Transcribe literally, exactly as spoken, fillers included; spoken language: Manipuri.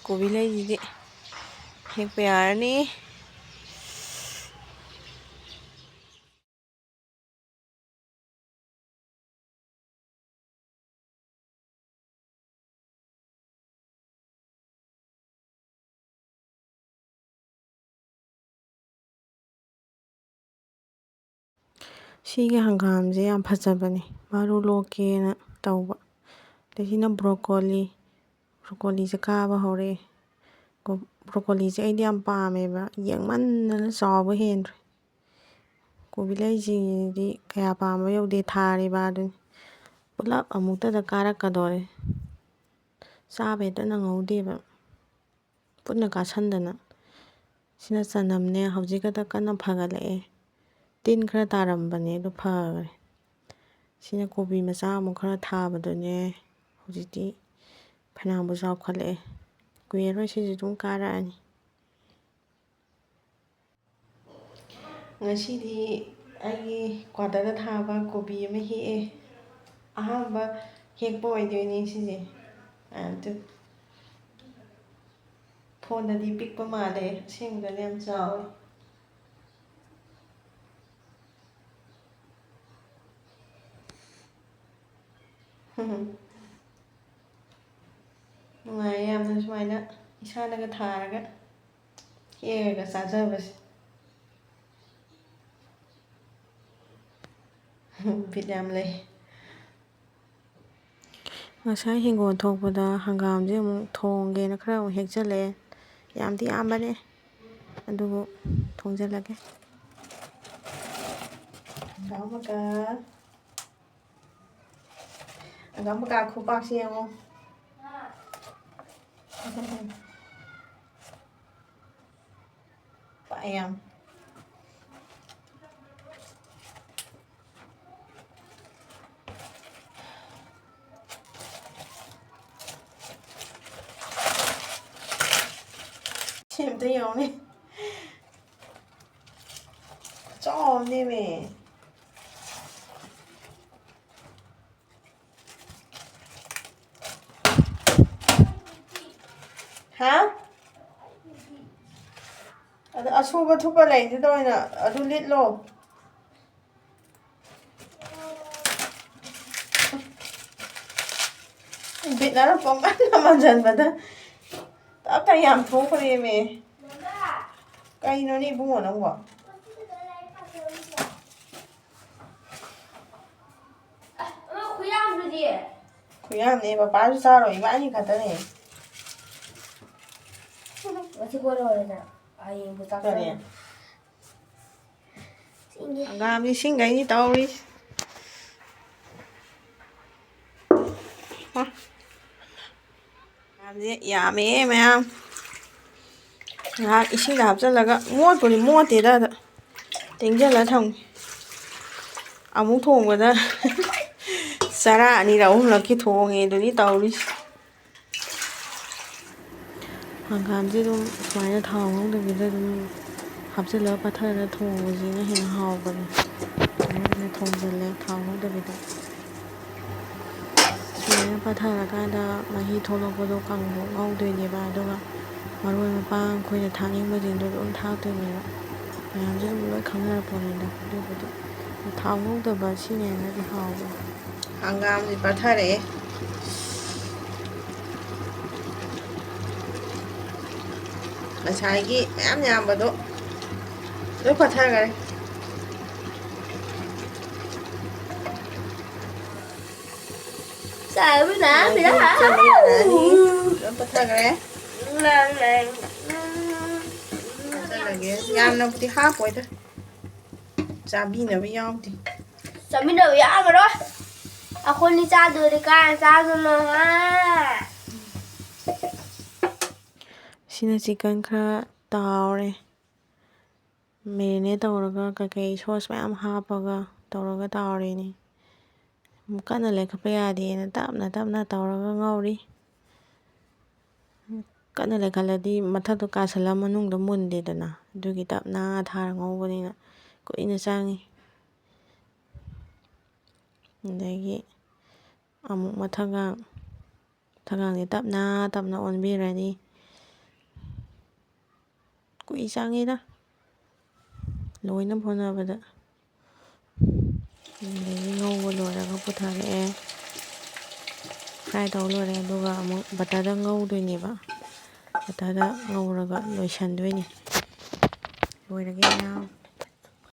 ꯀꯣꯕꯤ ꯂꯩꯁꯤꯗꯤ ꯍꯦꯛꯄ ꯌꯥꯔꯅꯤ꯫ ꯁꯤꯒꯤ ꯍꯪꯒꯥꯝꯁꯦ ꯌꯥꯝ ꯐꯖꯕꯅꯦ, ꯃꯔꯨ ꯂꯣꯛꯀꯦꯅ ꯇꯧꯕ꯫ ꯑꯗꯩ ꯁꯤꯅ ꯕ꯭ꯔꯣꯀꯣꯂꯤ, ꯕ꯭ꯔꯣꯀꯣꯂꯤꯁꯦ ꯀꯥꯕ ꯍꯧꯔꯛꯑꯦ꯫ ꯀꯣ-, ꯕ꯭ꯔꯣꯀꯣꯂꯤꯁꯦ ꯑꯩꯗꯤ ꯌꯥꯝ ꯄꯥꯝꯃꯦꯕ, ꯌꯦꯡꯃꯟꯗꯅ ꯆꯥꯎꯕ ꯍꯦꯟꯗ꯭ꯔꯦ꯫ ꯀꯣꯕꯤ ꯂꯩꯁꯤꯗꯤ ꯀꯌꯥ ꯄꯥꯝꯕ ꯌꯧꯗꯦ, ꯊꯥꯔꯤꯕ ꯑꯗꯨꯅꯤ꯫ ꯄꯨꯂꯞ ꯑꯃꯨꯛꯇꯗ ꯀꯥꯔꯛꯀꯗꯣꯔꯦ꯫ ꯆꯥꯕ ꯍꯦꯛꯇ ꯅꯪꯍꯧꯗꯦꯕ꯫ ꯄꯨꯟꯅ ꯀꯥꯁꯟꯗꯅ꯫ ꯁꯤꯅ ꯆꯅꯝꯅꯦ, ꯍꯧꯖꯤꯛ ꯈꯛꯇ ꯀꯟꯅ ꯐꯒꯠꯂꯛꯑꯦ꯫ ꯇꯤꯟ ꯈꯔ ꯇꯥꯔꯝꯕꯅꯦ, ꯑꯗꯨ ꯐꯈ꯭ꯔꯦ꯫ ꯁꯤꯅ ꯀꯣꯕꯤ ꯃꯆꯥ ꯑꯃꯨꯛ ꯈꯔ ꯊꯥꯕꯗꯨꯅꯦ, ꯍꯧꯖꯤꯛꯇꯤ ꯐꯅꯌꯥꯝꯕꯨ ꯆꯥꯎꯈꯠꯂꯛꯑꯦ꯫ ꯀꯨꯏꯔꯔꯣꯏ ꯁꯤꯁꯨ ꯑꯗꯨꯝ ꯀꯥꯔꯛꯑꯅꯤ꯫ ꯉꯁꯤꯗꯤ ꯑꯩꯒꯤ ꯀ꯭ꯋꯥꯇꯔꯗ ꯊꯥꯕ ꯀꯣꯕꯤ ꯑꯃ ꯍꯦꯛꯑꯦ꯫ ꯑꯍꯥꯟꯕ ꯍꯦꯛꯄ ꯑꯣꯏꯗꯣꯏꯅꯦ ꯁꯤꯁꯦ꯫ ꯑꯗꯨ ꯐꯣꯟꯗꯗꯤ ꯄꯤꯛꯄ ꯃꯥꯜꯂꯦ, ꯑꯁꯦꯡꯕꯗꯗꯤ ꯌꯥꯝ ꯆꯥꯎꯋꯦ꯫ ꯅꯨꯡꯉꯥꯏꯌꯦ ꯌꯥꯝꯅ ꯁꯨꯃꯥꯏꯅ ꯏꯁꯥꯅꯒ ꯊꯥꯔꯒ ꯍꯦꯛꯑꯒ ꯆꯥꯖꯕꯁꯦ꯫ ꯕꯤꯠ ꯌꯥꯝ ꯂꯩ꯫ ꯉꯁꯥꯏ ꯍꯤꯡꯒꯣꯜ ꯊꯣꯛꯄꯗ ꯍꯪꯒꯥꯝꯁꯦ ꯑꯃꯨꯛ ꯊꯣꯡꯒꯦꯅ ꯈꯔ ꯑꯃꯨꯛ ꯍꯦꯛꯆꯜꯂꯛꯑꯦ꯫ ꯌꯥꯝꯗꯤ ꯌꯥꯝꯕꯅꯦ, ꯑꯗꯨꯕꯨ ꯊꯣꯡꯖꯜꯂꯒꯦ꯫ ꯍꯪꯒꯥꯝ ꯃꯀꯥ, ꯍꯪꯒꯥꯝ ꯃꯀꯥ ꯈꯨꯄꯥꯛꯁꯦ ꯌꯦꯡꯉꯣ꯫ ꯄꯥꯛꯑꯦ ꯌꯥꯝ꯫ ꯁꯤ ꯑꯝꯇ ꯌꯦꯡꯉꯨꯅꯦ꯫ ꯈꯨꯆꯥꯎ ꯑꯃꯅꯦꯃꯦ꯫ ꯍꯥ? ꯑꯗ ꯑꯁꯨꯕ ꯊꯨꯞꯄ ꯂꯩꯗꯨꯗ ꯑꯣꯏꯅ ꯑꯗꯨ ꯂꯤꯠꯂꯣ꯫ ꯕꯤꯠꯅꯔ ꯄꯣꯡꯀꯟꯗ ꯃꯟꯁꯤꯟꯕꯗ ꯇꯞ ꯇꯥꯏ ꯌꯥꯝ ꯊꯣꯛꯈ꯭ꯔꯦꯃꯦ꯫ ꯀꯩꯅꯣꯅꯦ ꯏꯕꯨꯡꯉꯣ ꯅꯪꯕꯣ? ꯑꯃ ꯈꯨꯌꯥꯝꯗꯨꯗꯤ꯫ ꯈꯨꯌꯥꯝꯅꯦ, ꯄꯄꯥꯁꯨ ꯆꯥꯔꯣꯏ, ꯏꯕꯥꯅꯤ ꯈꯛꯇꯅꯦ꯫ ꯉꯁꯤ ꯀꯣꯟꯅ ꯑꯣꯏꯔꯦꯗꯅ, ꯍꯌꯦꯡꯕꯨ ꯆꯥꯛ ꯀꯔꯤ? ꯆꯥꯔꯣꯏ꯫ ꯆꯤꯡꯒꯦ꯫ ꯍꯪꯒꯥꯝꯗꯤ ꯁꯤꯡꯒꯩꯅꯤ ꯇꯧꯔꯤꯁꯦ꯫ ꯍꯥ? ꯍꯪꯒꯥꯝꯁꯦ ꯌꯥꯝꯃꯦ ꯃꯌꯥꯝ꯫ ꯉꯥꯏꯍꯥꯛ ꯏꯁꯤꯡꯗ ꯍꯥꯞꯆꯤꯜꯂꯒ, ꯃꯣꯠꯄꯨꯗꯤ ꯃꯣꯠꯇꯦꯗ, ꯑꯗ ꯇꯤꯡꯁꯤꯜꯂ ꯊꯝꯒꯦ꯫ ꯑꯃꯨꯛ ꯊꯣꯡꯕꯗ ꯆꯔꯥ ꯑꯅꯤꯔꯛ ꯑꯍꯨꯝꯂꯛꯀꯤ ꯊꯣꯡꯉꯦ ꯑꯗꯨꯅꯤ ꯇꯧꯔꯤꯁꯦ꯫ ꯍꯪꯒꯥꯝꯁꯦ ꯑꯗꯨꯝ ꯁꯨꯃꯥꯏꯅ ꯊꯥꯎ ꯉꯧꯗꯕꯤꯗ ꯑꯗꯨꯝ ꯍꯥꯞꯆꯤꯜꯂꯒ ꯄꯠꯊꯔꯒ ꯊꯣꯡꯕꯁꯤꯅ ꯍꯦꯟꯅ ꯍꯥꯎꯕꯅꯦ꯫ ꯁꯨꯃꯥꯏꯅ ꯊꯣꯡꯖꯤꯜꯂꯦ ꯊꯥꯎ ꯉꯧꯗꯕꯤꯗ꯫ ꯁꯨꯃꯥꯏꯅ ꯄꯠꯊꯔꯀꯥꯟꯗ ꯃꯍꯤ ꯊꯣꯛꯂꯛꯄꯗꯣ ꯀꯥꯡꯍꯧ ꯉꯧꯗꯣꯏꯅꯦꯕ꯫ ꯑꯗꯨꯒ ꯃꯔꯣꯏ ꯃꯄꯥꯡ ꯑꯩꯈꯣꯏꯅ ꯊꯥꯛꯅꯤꯡꯕꯁꯤꯡꯗꯣ ꯑꯗꯨꯝ ꯊꯥꯛꯇꯣꯏꯅꯦꯕ꯫ ꯃꯌꯥꯝꯁꯦ ꯑꯗꯨꯝ ꯂꯣꯏ ꯈꯪꯅꯔꯛꯄꯅꯤꯗ꯫ ꯑꯗꯨꯕꯨꯗꯤ ꯊꯥꯎ ꯉꯧꯗꯕ ꯁꯤꯅ ꯍꯦꯟꯅꯗꯤ ꯍꯥꯎꯕꯅꯦ꯫ ꯍꯪꯒꯥꯝꯁꯦ ꯄꯠꯊꯔꯛꯑꯦ꯫ ꯉꯁꯥꯏꯒꯤ ꯃꯌꯥꯝ ꯌꯥꯝꯕꯗꯣ ꯂꯣꯏ ꯄꯠꯊꯈꯔꯦ꯫ ꯆꯥꯕꯅ ꯃꯍꯤ ꯍꯥꯞꯆꯤꯟꯕ ꯌꯥꯔꯅꯤ꯫ ꯂꯣꯏ ꯄꯠꯊꯈꯔꯦ꯫ ꯍꯥꯞꯆꯤꯜꯂꯒꯦ꯫ ꯌꯥꯝꯅꯕꯨꯗꯤ ꯍꯥꯞꯄꯣꯏꯗ꯫ ꯆꯥꯕꯤꯅꯕ ꯌꯥꯎꯗꯦ꯫ ꯆꯥꯃꯤꯟꯅꯕ ꯌꯥꯎꯔꯣꯏ꯫ ꯑꯩꯈꯣꯏꯅꯤ ꯆꯥꯗꯣꯏꯗꯤ ꯀꯥꯏ ꯆꯥꯗꯣꯏꯅꯣ, ꯍꯥ? ꯁꯤꯅ ꯆꯤꯛꯀꯟ ꯈꯔ ꯇꯥꯎꯔꯦ꯫ ꯃꯦꯔꯤꯅꯦꯠ ꯇꯧꯔꯒ ꯀꯩꯀꯩ ꯁꯣꯁ ꯃꯌꯥꯝ ꯍꯥꯞꯄꯒ ꯇꯧꯔꯒ ꯇꯥꯎꯔꯤꯅꯤ꯫ ꯀꯟꯅ ꯂꯩꯈꯠꯄ ꯌꯥꯗꯦꯅ ꯇꯞꯅ ꯇꯞꯅ ꯇꯧꯔꯒ ꯉꯧꯔꯤ꯫ ꯀꯟꯅ ꯂꯩꯈꯠꯂꯗꯤ ꯃꯊꯛꯇꯣ ꯀꯥꯁꯜꯂ ꯃꯅꯨꯡꯗ ꯃꯨꯟꯗꯦꯗꯅ, ꯑꯗꯨꯒꯤ ꯇꯞꯅ ꯊꯥꯔ ꯉꯧꯕꯅꯤꯅ ꯀꯨꯏꯅ ꯆꯪꯉꯤ꯫ ꯑꯗꯒꯤ ꯑꯃꯨꯛ ꯃꯊꯛꯒ ꯊꯥꯡꯒꯥꯡꯁꯦ ꯇꯞꯅ ꯇꯞꯅ ꯑꯣꯟꯕꯤꯔꯅꯤ꯫ ꯀꯨꯏ ꯆꯪꯉꯤꯗ ꯂꯣꯏꯅꯕ ꯍꯣꯠꯅꯕꯗ꯫ ꯑꯗꯒꯤ ꯉꯧꯕ ꯂꯣꯏꯔꯒ ꯄꯨꯊꯔꯛꯑꯦ꯫ Fry ꯇꯧ ꯂꯣꯏꯔꯦ, ꯑꯗꯨꯒ ꯑꯃꯨꯛ butterꯗ ꯉꯧꯗꯣꯏꯅꯦꯕ꯫ Butterꯗ ꯉꯧꯔꯒ ꯂꯣꯏꯁꯟꯗꯣꯏꯅꯤ꯫ ꯂꯣꯏꯔꯒꯦ ꯃꯌꯥꯝ꯫